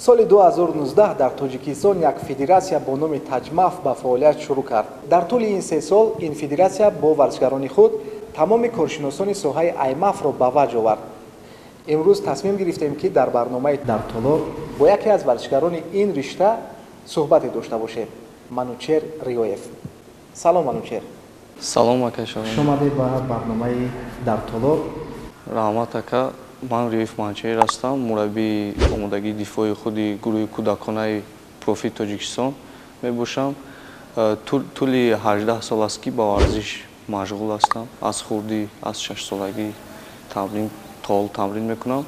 Соли 2019 дар Тоҷикистон як федератсия бо номи Таҷмаф ба фаъолият шурӯъ кард. Дар тӯли ин 3 сол ин федератсия бо варзишгарони худ тамоми коршиносони соҳаи аймафро ба ваҷ овард. Имрӯз тасмим гирифтем, ки дар барномаи «Дар толор» бо яке аз варзишгарони ин ришта суҳбате дошта бошем. Манучер Риёев. Салом, Манучер. Салом, ака Шоҳин. Хуш омадед ба барномаи «Дар толор». Раҳмат, ака. Ман Риёев Манучер ҳастам, мураббии омодагии дифои худи гурӯҳи кӯдаконаи профи Тоҷикистон мебошам. Тӯли 18 сол аст, ки ба варзиш машғул ҳастам. Аз хурдӣ, аз 6 солагӣ тамрин то ҳол тамрин мекунам.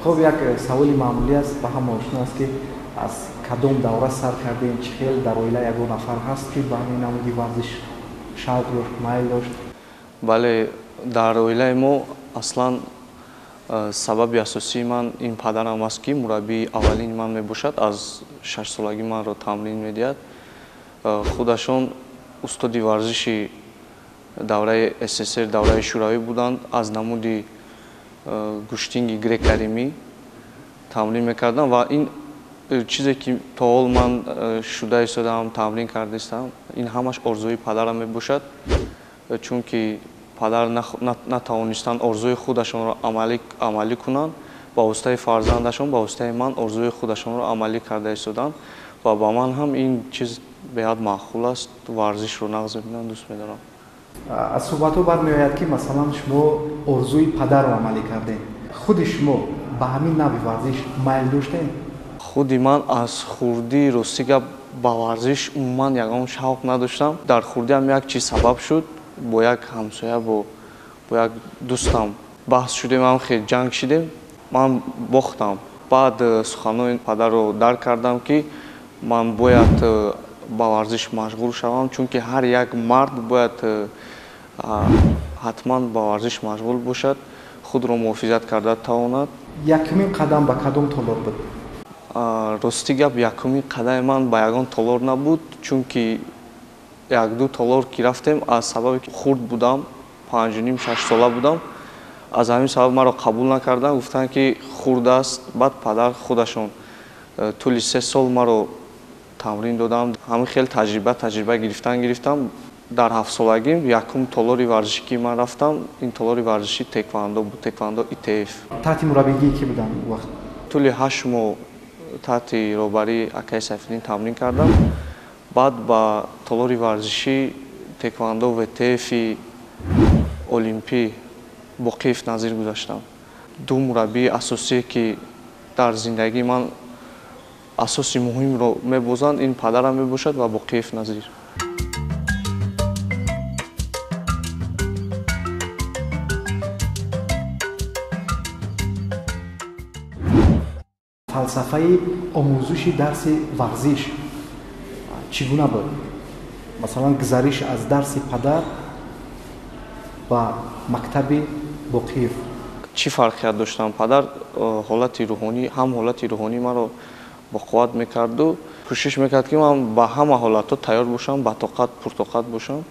Хуб, як саволи маъмулӣ аст, ба ҳама ошно аст, ки аз кадом давра сар кардем, чӣ хел дар оила ягон нафар ҳаст, ки ба ҳамин намуди варзиш шавқ дошт, майл дошт? Бале, дар оилаи мо аслан сабаби асосии ман ин падарам аст, ки мураббии аввалини ман мебошад. Аз 6 солагӣ манро тамрин медиҳад. Худашон устоди варзиши давраи СССР, давраи Шӯравӣ буданд. Аз намуди гӯштинги грек-римӣ тамрин мекардам ва ин чизе, ки то ҳол ман шуда истодаам, тамрин карда истодам, ин ҳамаш орзуи падарам мебошад, чунки падар натавонистанд орзуи худашонро амалӣ кунанд, ба воситаи фарзандашон, ба воситаи ман орзуи худашонро амалӣ карда истоданд ва ба ман ҳам ин чиз беҳад маъқул аст. Варзишро нағз мебинам, дӯст медорам. Аз суҳбатҳо бармеояд, ки масалан шумо орзуи падарро амалӣ кардем. Худи шумо ба ҳамин навъи варзиш майл доштем? Худи ман аз хурдӣ, рости гап, ба варзиш умуман ягон шавқ надоштам. Дар хурдиам як чиз сабаб шуд, бо як ҳамсоя, бо як дӯстам баҳс шудем, ҳам хел ҷанг шидем, ман бохтам. Баъд суханони падарро дарк кардам, ки ман бояд ба варзиш машғул шавам, чунки ҳар як мард бояд ҳатман ба варзиш машғул бошад, худро муҳофизат карда тавонад. Якумин қадам ба кадом толор буд? Рости гап, якумин қадами ман ба ягон толор набуд, чунки як-ду толор ки рафтем, аз сабабе ки хурд будам, 5,5-6 сола будам, аз ҳамин сабаб маро қабул накарданд, гуфтанд, ки хурд аст. Баъд падар худашон тӯли 3 сол маро тамрин додам. Ҳамин хел таҷриба гирифтам. Дар 7 солагим якум толори варзишӣ, ки ман рафтам, ин толори варзиши теквандо буд, теквандо ИТФ. Таҳти мураббигии кӣ буданд он вақт? Тӯли 8 моҳ таҳти роҳбарии акаи Сайфиддин тамрин кардам. Баъд ба толори варзиши теквандо ВТФи Олимпӣ Боқиев Назир гузаштам. Ду мураббии асосие, ки дар зиндагии ман асоси муҳимро мебозанд, ин падарам мебошад ва Боқиев Назир. Фалсафаи омӯзиши дарси варзиш чӣ гуна буд? Масалан, гузариш аз дарси падар ба мактаби Боқиев. Чӣ фарқият доштам? Падар ҳолати рӯҳонӣ, ҳам ҳолати рӯҳонӣ маро боқувват мекарду кӯшиш мекард, ки ман ба ҳама ҳолатҳо тайёр бошам, батоқат, пуртоқат бошам.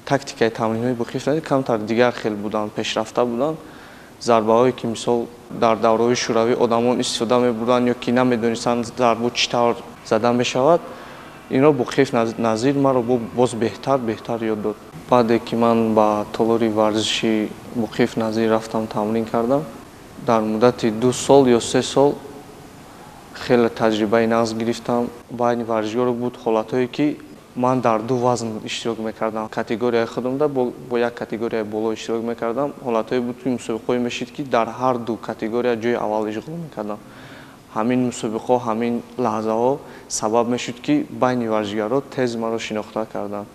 Тактикаи тамринҳои Боқиев Назир камтар дигар хел буданд, пешрафта буданд. Зарбаҳое, ки мисол дар давраҳои Шӯравӣ одамон истифода мебурданд ё ки намедонистанд зарбо чӣ тавр зада мешавад, инро Боқиев Назир маро боз беҳтар ёд дод. Баъде ки ман ба толори варзиши Боқиев Назир рафтам, тамрин кардам, дар муддати 2 сол ё 3 сол хеле таҷрибаи нағз гирифтам. Байни варзишгаро буд ҳолатҳое, ки ман дар 2 вазн иштирок мекардам. Категорияи худамда бо як категорияи боло иштирок мекардам. Ҳолатҳое буд, ки мусобиқаҳое мешид, ки дар ҳар ду категория ҷои аввал ишғол мекардам. Ҳамин мусобиқаҳо, ҳамин лаҳзаҳо сабаб мешуд, ки байни варзишгаро тез маро шинохта карданд.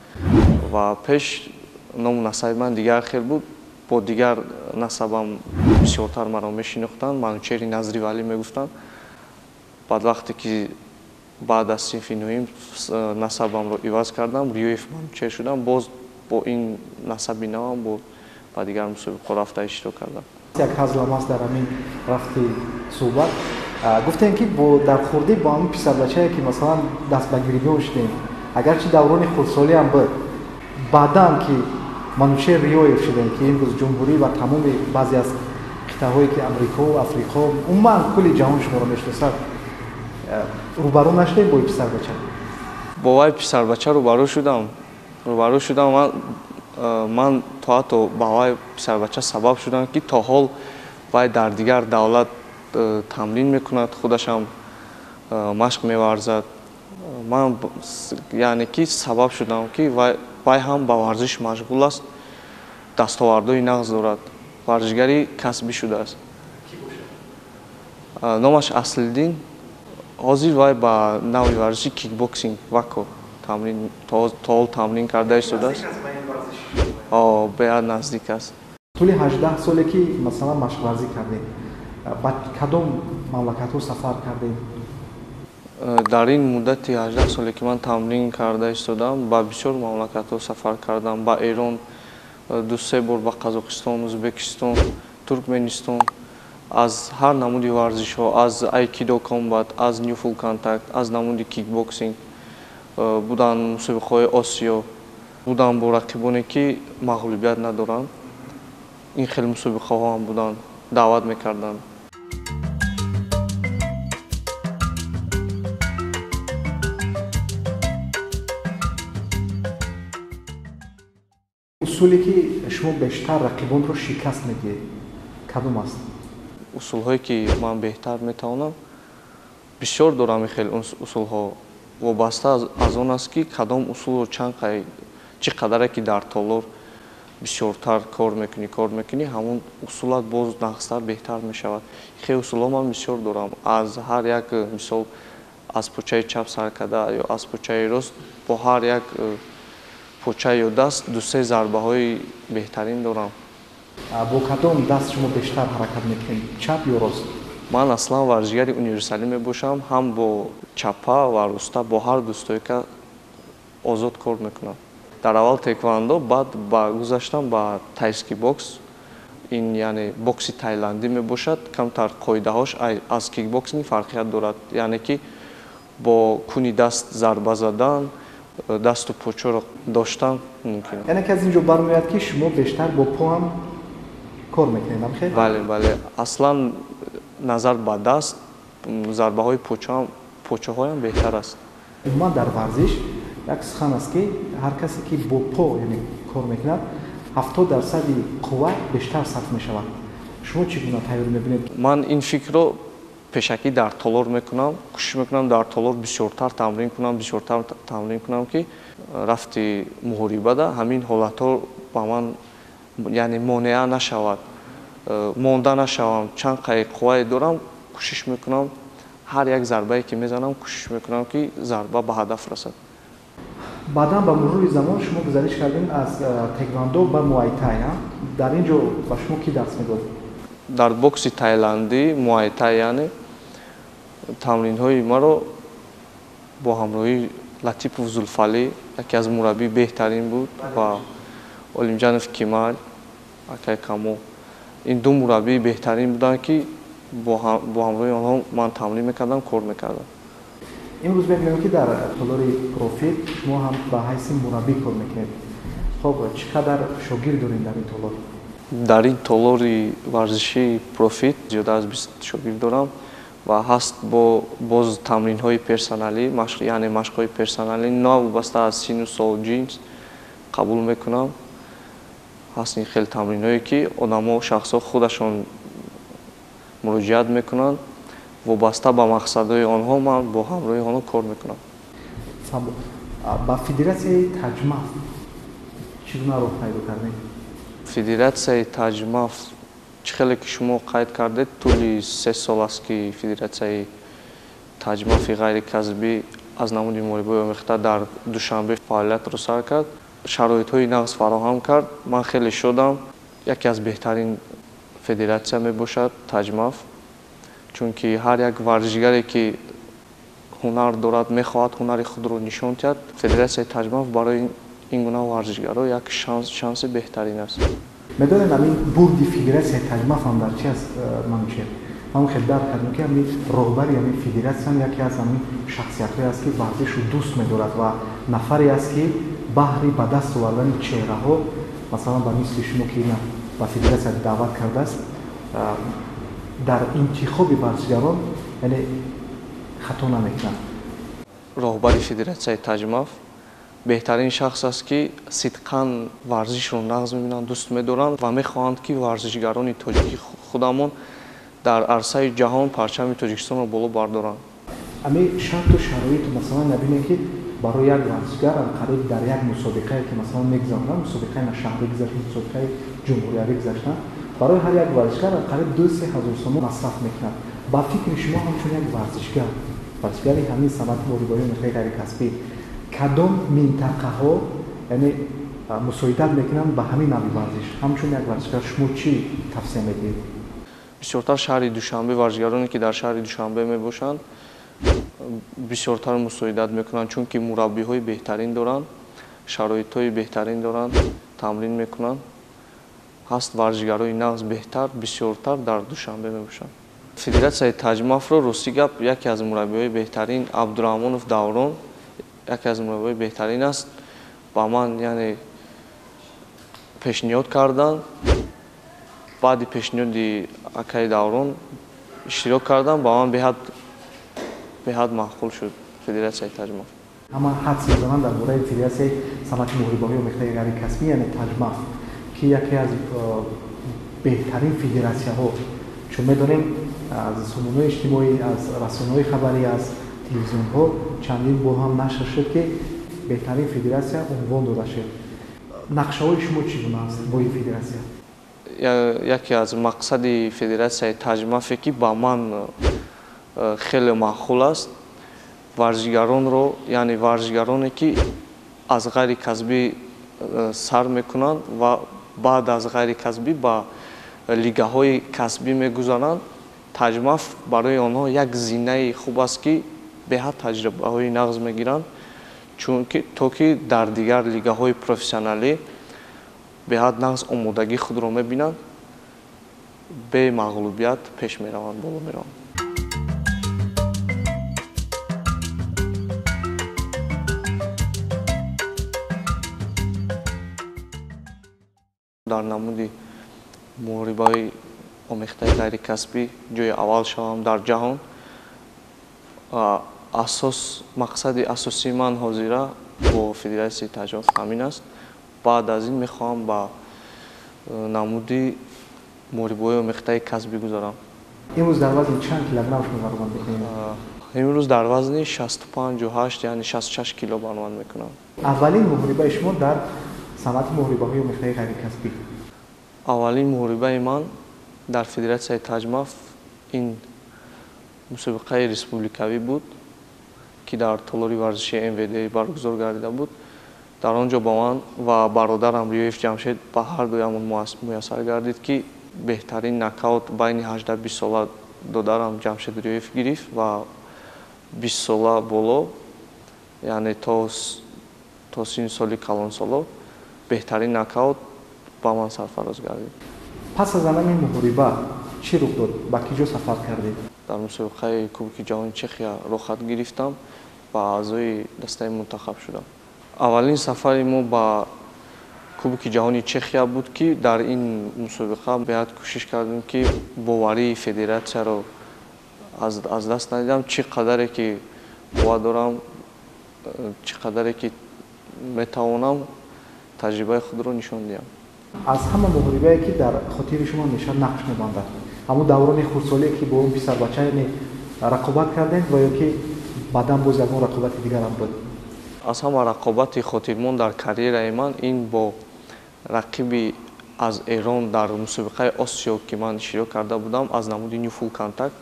Ва пеш ному насаби ман дигар хел буд, бо дигар насабам бисёртар маро мешинохтанд, Манучери Назривалӣ мегуфтанд. Баъд вақте ки баъд аз синфи нӯҳим насабамро иваз кардам, Риёев Манучер шудам, боз Бо ин насаби навам бо ба дигар мусобиқаҳо рафта иштирок кардам. Як ҳазлам аст дар ҳамин рафти суҳбат. Гуфтем ки дар хурдӣ бо ҳамин писарбачае ки масалан даст ба гирибон шудем, агарчи даврони хурдсолиам буд, баъдан ки Манучеҳр Риёев шудем, ки имрӯз ҷумҳурӣ ва тамоми баъзе аз қитъаҳое ки Амрико, Африқо, умуман кулли ҷаҳон шуморо мешиносад, рӯбарӯ нашудем бо ин писарбача? Бо вай писарбача рӯбарӯ шудам. Рӯбарӯ шудам. Ман то ҳатто ба вай писарбача сабаб шудам, ки то ҳол вай дар дигар давлат тамрин мекунад, худашам машқ меварзад. Ман яъне ки сабаб шудам, ки вай ҳам ба варзиш машғул аст, дастовардҳои нағз дорад, варзишгари касбӣ шудааст. Номаш Аслиддин. Ҳозир вай ба навъи варзиши кикбоксинг вако тамрин то ҳол тамрин карда истодааст. Беҳад наздик аст. Тӯли 18 соле ки масалан машқварзӣ кардем, ба кадом мамлакатҳо сафар кардем? Дар ин муддати 18 соле ки ман тамрин карда истодам, ба бисёр мамлакатҳо сафар кардам. Ба Эрон 2-3 бор, ба Қазоқистон, Ӯзбекистон, Туркменистон, аз ҳар намуди варзишҳо, аз айкидо комбат, аз new full contact, аз намуди кикбоксинг буданд мусобиқаҳои Осиё, буданд бо рақибоне ки мағлубият надоранд. Ин хел мусобиқаҳо ҳам буданд, даъват мекарданд. Усуле ки шумо бештар рақибонро шикаст медиҳед кадом аст? Усулҳое ки ман беҳтар метавонам, бисёр дорам. Ин хел усулҳо вобаста аз он аст, ки кадом усулро чӣ қадаре ки дар толор бисёртар кор мекунӣ, кор мекунӣ, ҳамон усулат боз нағзтар, беҳтар мешавад. Хел усулҳо ман бисёр дорам. Аз ҳар як, мисол, аз пӯчаи чап сар карда ё аз пӯчаи рост, бо ҳар як пӯча ё даст 2-3 зарбаҳои беҳтарин дорам. Бо кадом даст шумо бештар ҳаракат мекунед, чап ё рост? Ман аслан варзишгари универсалӣ мебошам, ҳам бо чапа ва роста, бо ҳар ду стойка озод кор мекунам. Дар аввал теквандо, баъд гузаштам ба тайский бокс. Ин яъне бокси тайландӣ мебошад, камтар қоидаҳош аз кикбоксинг фарқият дорад, яъне ки бо куни даст зарба задан, дасту почоро доштан мумкин. Яъне ки аз ин ҷо бармеояд, ки шумо бештар бо по ҳам кор мекунед, ам хел? Бале, бале, аслан назар ба даст зарбаҳои почаҳоям беҳтар аст. Умуман дар варзиш як сухан аст, ки ҳар касе ки бо по яъне кор мекунад, 70% қувва бештар сарф мешавад. Шумо чӣ гуна тайёр мебинед? Ман ин фикрро пешакӣ дар толор мекунам, кӯшиш мекунам дар толор бисёртар тамрин кунам, бисёртар тамрин кунам, ки рафти муҳорибада ҳамин ҳолатҳо ба ман яъне монеа нашавад, монда нашавам. Чанд қай қуввае дорам, кӯшиш мекунам ҳар як зарбае ки мезанам, кӯшиш мекунам, ки зарба ба ҳадаф расад. Баъдан ба мурури замон шумо гузариш кардем аз теквандо ба муайтай. Дар ин ҷо ба шумо кӣ дарс медод? Дар бокси тайландӣ, муайтай, яъне тамринҳои маро бо ҳамроҳии Латипов Зулфалӣ, яке аз мураббии беҳтарин буд, ва Олимҷанов Кимал акай Камо, ин ду мураббии беҳтарин буданд, ки бо ҳамроҳии онҳо ман тамрин мекардам, кор мекардам. Имрӯз мебинем, ки дар толори Профит шумо ҳам ба ҳайси мураббӣ кор мекунед. Хоб, чӣ қадар шогирд дорем дар ин толор? Дар ин толори варзишии Профит зиёда аз 20 шогирд дорам ва ҳаст боз тамринҳои персоналӣ, яъне машқҳои персоналӣ, новобаста аз сину сол, ҷинс қабул мекунам. Ҳаст ин хел тамринҳое, ки одамо, шахсҳо худашон муроҷиат мекунанд, вобаста ба мақсадҳои онҳо ман бо ҳамроҳии онҳо кор мекунам. Ба федератсияи Таҷмаф чӣ гуна роҳ пайдо кардем? Федератсияи Таҷмаф, чӣ хеле ки шумо қайд кардед, тӯли 3 сол аст, ки федератсияи Таҷмафи ғайрикасбӣ аз намуди муҳорибаи омехта дар Душанбе фаъолиятро сар кард, шароитҳои нағз фароҳам кард. Ман хеле шодам, яке аз беҳтарин федератсия мебошад Таҷмаф, чунки ҳар як варзишгаре ки ҳунар дорад, мехоҳад ҳунари худро нишон диҳад, федератсияи Таҷмаф барои ин гуна варзишгаро як шанси беҳтарин аст. Медонед, ҳамин бурди федератсияи Таҷмаф ҳам дар чи аст, Манучеҳр? Ман хеле дарк кардам, ки ҳамин роҳбари ҳамин федератсия яке аз ҳамин шахсиятҳое аст, ки варзишро дӯст медорад ва нафаре аст, ки баҳри ба даст овардани чеҳраҳо, масалан, ба мисли шумо, ки ина ба федератсия даъват кардааст, дар интихоби варзишгарон яъне хато намекунад. Роҳбари федератсияи Таҷмаф беҳтарин шахс аст, ки сидқан варзишро нағз мебинанд, дӯст медоранд ва мехоҳанд, ки варзишгарони тоҷики худамон дар арсаи ҷаҳон парчами Тоҷикистонро боло бардоранд. Ами шарту шароит, масалан, набинем, ки барои як варзишгар қариб дар як мусобиқае, ки масалан мегузаронанд, мусобиқаи на шаҳрӣ гузашт, мусобиқаи ҷумҳуриявӣ гузаштанд, барои ҳар як варзишгар қариб 2-3 ҳазор сомон масраф мекунад. Ба фикри шумо, ҳамчун як варзишгар, варзишгари ҳамин санъати муҳорибаҳои омехтаи ғайрикасбӣ, кадом минтақаҳо яъне мусоидат мекунанд ба ҳамин навъи варзиш? Ҳамчун як варзишгар шумо чӣ тавсия медиҳед? Бисёртар шаҳри Душанбе, варзишгароне, ки дар шаҳри Душанбе мебошанд, бисёртар мусоидат мекунанд, чунки мураббиҳои беҳтарин доранд, шароитҳои беҳтарин доранд, тамрин мекунанд. Ҳаст варзишгарои нағз, беҳтар, бисёртар дар Душанбе мебошанд. Федератсияи Таҷмафро, рости гап, яке аз мураббиҳои беҳтарин, Абдураҳмонов Даврон, яке аз мураббиҳои беҳтарин аст, ба ман яъне пешниҳод карданд. Баъди пешниҳоди акаи Даврон иштирок кардам, ба ман беҳад маъқул шуд федератсияи Таҷмаф. Ҳама ҳадс мезананд дар бораи федератсияи санъати муҳорибаҳои омехтаи ғайрикасбӣ, яъне Таҷмаф, ки яке аз беҳтарин федератсияҳо, чун медонем, аз сомонаҳои иҷтимоӣ, аз расонаҳои хабарӣ, аз телевизионҳо чандин бор ҳам нашр шуд, ки беҳтарин федератсия унвон дода шуд. Нақшаҳои шумо чӣ гуна аст бо ин федератсия? Яке аз мақсади федератсияи Таҷмафе, ки ба ман хеле маъқул аст, варзишгаронро, яъне варзишгароне, ки аз ғайри касбӣ сар мекунанд ва баъд аз ғайри касбӣ ба лигаҳои касбӣ мегузаранд, Таҷмаф барои онҳо як зинаи хуб аст, ки беҳад таҷрибаҳои нағз мегиранд, чунки то ки дар дигар лигаҳои профессионалӣ беҳад нағз омодагии худро мебинанд, бемағлубият пеш мераванд, боло мераванд. Дар намуди муҳорибаи омехтаи ғайрикасбӣ ҷои аввал шавам дар ҷаҳон. Асос, мақсади асосии ман ҳозира бо федератсияи Таҷмаф ҳамин аст. Баъд аз ин мехоҳам ба намуди муҳорибаҳои омехтаи касбӣ гузарам. Имрӯз дар вазни чанд килограмм шумо баромад мекунед? Имрӯз дар вазни 65,8, яъне 66 кило баромад мекунам. Аввалин муҳорибаи шумо дар санъати муҳорибаҳои омехтаи ғайрикасбӣ? Аввалин муҳорибаи ман дар федератсияи Таҷмаф ин мусобиқаи республикавӣ буд, ки дар толори варзишии МВД баргузор гардида буд. Дар он ҷо ба ман ва бародарам Риёев Ҷамшед, ба ҳар дуямон муяссар гардид, ки беҳтарин нокаут байни 18-20 сола додарам Ҷамшед Риёев гирифт ва 20 сола боло, яъне то синни соли калонсоло, беҳтарин нокаут ба ман сарфароз гардид. Пас аз ҳамин муҳориба чӣ рух дод? Ба ки ҷо сафар кардед? Дар мусобиқаи Кубки ҷаҳони Чехия роҳхат гирифтам ва аъзои дастаи мунтахаб шудам. Аввалин сафари мо ба Кубки ҷаҳони Чехия буд, ки дар ин мусобиқа беҳад кӯшиш кардем, ки боварии федератсияро аз даст надидам. Чӣ қадаре ки қувва дорам, чӣ қадаре ки метавонам, таҷрибаи худро нишон диҳам. Аз ҳама муҳорибае, ки дар хотири шумо ҳамеша нақш мебандад, ҳамун даврони хурдсолие, ки бо он писарбача яъне рақобат кардем, ва ё ки баъдан боз ягон рақобати дигарам буд? Аз ҳама рақобати хотирмон дар карьераи ман ин бо рақиби аз Эрон дар мусобиқаи Осиё, ки ман иштирок карда будам аз намуди New Full Contact.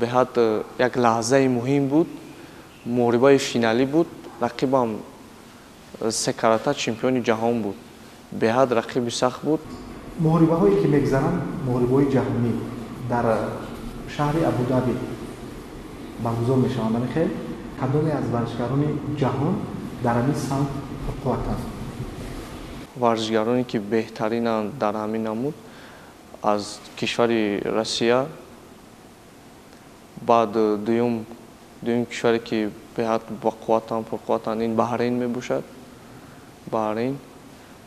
Беҳад як лаҳзаи муҳим буд, муҳорибаи финалӣ буд. Рақибам се карата чемпиони ҷаҳон буд, беҳад рақиби сахт буд. Муҳорибаҳое, ки мегузаранд, муҳорибаҳои ҷаҳонӣ дар шаҳри Абудаби баргузор мешаванд, ҳамин хел кадоме аз варзишгарони ҷаҳон Дар ҳамин самт пурқувватанд? Варзишгароне, ки беҳтаринанд дар ҳамин намуд, аз кишвари Россия, баъд дуюм кишваре, ки беҳад бақувватанд, пурқувватанд, ин Баҳрейн мебошад, Баҳрейн,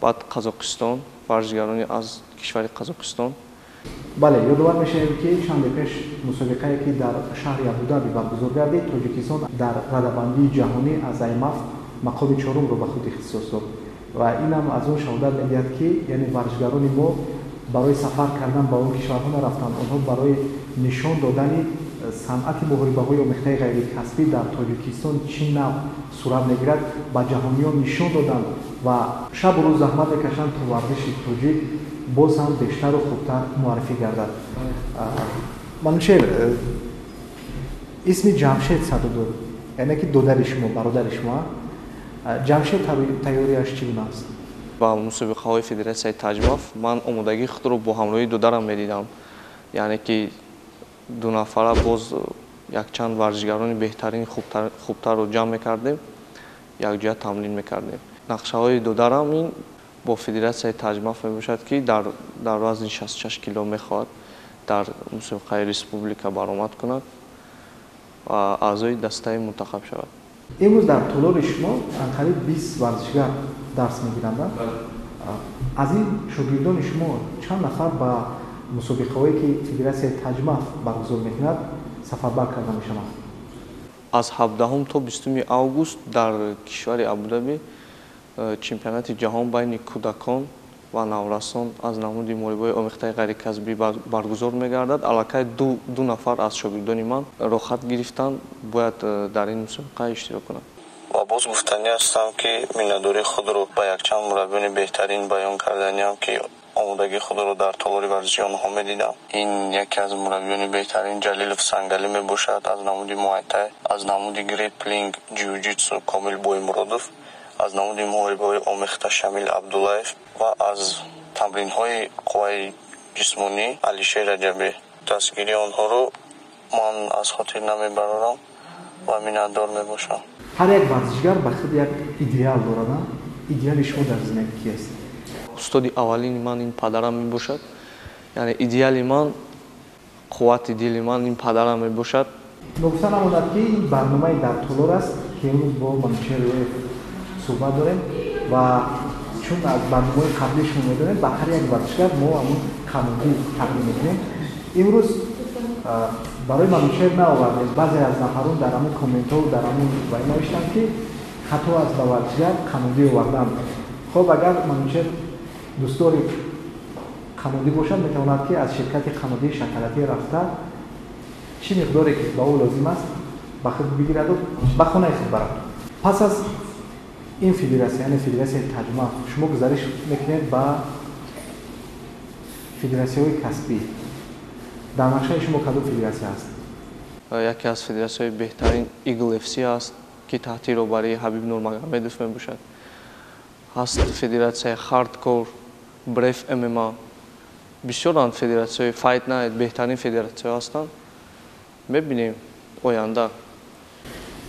баъд Қазоқистон, варзишгарони аз кишвари Қазоқистон. Бале, ёдовар мешавем, ки чанде пеш мусобиқае, ки дар шаҳри Абудаби баргузор гардид, Тоҷикистон дар радабандии ҷаҳонӣ аз аймаф мақоми чорумро ба худ ихтисос дод ва инам аз он шаҳодат медиҳад, ки яъне варзишгарони мо барои сафар кардан ба он кишварҳо нарафтанд, онҳо барои нишон додани санъати муҳорибаҳои омехтаи ғайрикасбӣ дар Тоҷикистон чӣ навъ сурат мегирад, ба ҷаҳониён нишон доданд ва шабу рӯз заҳмат мекашанд, то варзиши тоҷик боз ҳам бештару хубтар муаррифӣ гардад. Манучер, исми Ҷамшед садо дод, яъне ки додари шумо, бародари шумо Ҷамшед, тайёрияш чӣ гуна аст? Ба мусобиқаҳои федератсияи Таҷмаф ман омодагии худро бо ҳамроҳии додарам медидам, яъне ки дунафара боз якчанд варзишгарони беҳтарини хубтарро ҷамъ мекардем, якҷоя тамрин мекардем. Нақшаҳои додарам ин бо федератсияи Таҷмаф мебошад, ки дар вазни 66 кило мехоҳад дар мусобиқаи республика баромад кунад ва аъзои дастаи мунтахаб шавад. Имрӯз дар толори шумо анқариб 20 варзишгар дарс мегиранд. Аз ин шогирдони шумо чанд нафар ба мусобиқаҳое, ки федератсияи Таҷмаф баргузор мекунад, сафарбар карда мешаванд? Аз 17 то 20 август дар кишвари Абудаби чемпионати ҷаҳон байни кӯдакон ва наврасон аз намуди муҳорибаҳои омехтаи ғайрикасбӣ баргузор мегардад. Аллакай ду нафар аз шогирдони ман роҳхат гирифтанд, бояд дар ин мусобиқа иштирок кунанд. Ва боз гуфтанӣ ҳастам, ки миннатдории худро ба якчанд мураббиёни беҳтарин баён карданиам, ки омодагии худро дар толори варзишии онҳо медидам. Ин яке аз мураббиёни беҳтарин Ҷалилов Сангалӣ мебошад, аз намуди муайтай, аз намуди греплинг, ҷиу-ҷитсу Комил Боймуродов, аз намуди муҳорибаҳои омехта Шамил Абдуллаев ва аз тамринҳои қувваи ҷисмонӣ Алишер Раҷабӣ. Дастгирии онҳоро ман аз хотир намебарорам ва миннатдор мебошам. Ҳар як варзишгар ба худ як идеал дорад. Идеали шумо дар зиндагӣ ки аст? Устоди аввалини ман ин падарам мебошад, яъне идеали ман, қуввати дили ман ин падарам мебошад. Ногуфта намонад, ки ин барномаи «Дар толор» аст, ки имрӯз бо Манучер Рӯев суҳбат дорем ва чун аз барномаҳои қаблӣ шумо медонем, ба ҳар як варзишгар мо ҳамун қанудӣ тақдим мекунем. Имрӯз барои Манучер наовардем. Баъзе аз нафарон дар ҳамун комментҳо, дар ҳамун вай навиштанд, ки хато аст ба варзишгар қанудӣ овардан. Хоб, агар Манучер дӯстдори қанудӣ бошад, метавонад, ки аз ширкати қанудии шоколадӣ рафта, чӣ миқдоре ки ба ӯ лозим аст, ба худ бигираду ба хонаи худ барад. Пас аз ин федератсия, яъне федератсияи Таҷмаф, шумо гузариш мекунед ба федератсияҳои касбӣ. Дар нақшаи шумо кадом федератсия аст? Яке аз федератсияҳои беҳтарин Игл ФС аст, ки таҳти роҳбарии Ҳабиб Нурмагомедов мебошад. Ҳаст федератсияи Хардкор, Бреф ММА, бисёранд федератсияҳои Fight Night, беҳтарин федератсияҳо ҳастанд. Мебинем оянда.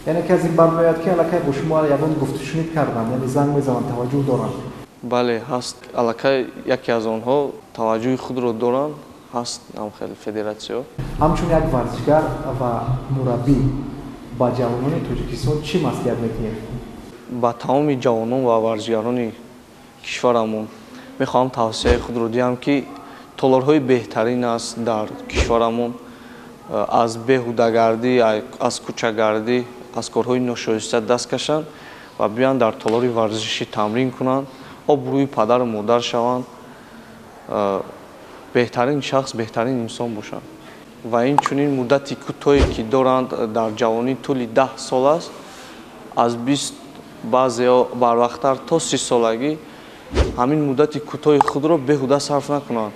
Яъне ки аз ин бармеояд, ки аллакай бо шумо ягон гуфтушунид карданд, яъне занг мезананд, таваҷҷӯҳ доранд? Бале, ҳаст, аллакай яке аз онҳо таваҷҷӯҳи худро доранд, ҳаст ҳам хеле федератсияҳо. Ҳамчун як варзишгар ва мураббӣ ба ҷавонони Тоҷикистон чӣ маслиҳат медиҳед? Ба тамоми ҷавонон ва варзишгарони кишварамон мехоҳам тавсияи худро диҳам, ки толорҳои беҳтарин аст дар кишварамон, аз беҳудагардӣ, аз кӯчагардӣ, аз корҳои ношоиста даст кашанд ва биёянд, дар толори варзишӣ тамрин кунанд, обрӯи падару модар шаванд, беҳтарин шахс, беҳтарин инсон бошанд. Ва инчунин муддати кӯтоҳе, ки доранд дар ҷавонӣ, тӯли 10 сол аст, аз 20, баъзеҳо барвақттар то 30 солагӣ, ҳамин муддати кӯтоҳи худро беҳуда сарф накунанд,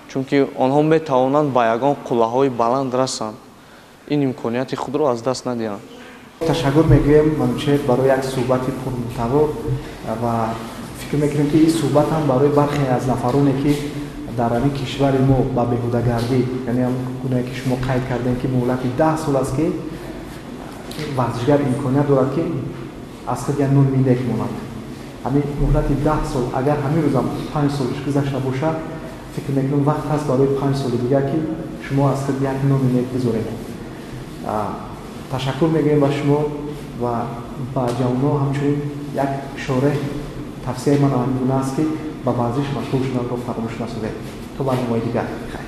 чунки онҳо метавонанд ба ягон қуллаҳои баланд расанд. Ин имконияти худро аз даст надиҳанд. Ташаккур мегӯем, Манучер, барои як суҳбати пурмуҳтаво ва фикр мекунем, ки ин суҳбат ҳам барои бархе аз нафароне, ки дар ҳамин кишвари мо ба беҳудагардӣ, яъне ҳамон гунае, ки шумо қайд кардем, ки муҳлати 10 сол аст, ки варзишгар имконият дорад, ки Аз худ як номи нек монад. Ҳамин муҳлати 10 сол, агар ҳамин рӯзам 5 солаш гузашта бошад, фикр мекунам, вақт ҳаст барои 5 соли дигар, ки шумо аз худ як номи нек бигзоред. Ташаккур мегӯем ба шумо ва ба ҷавонҳо ҳамчунин як ишораи тавсияи ман ҳамин гуна аст, ки ба варзиш машғул шуданро фаромӯш насозед. То барномаи дигар, хайр.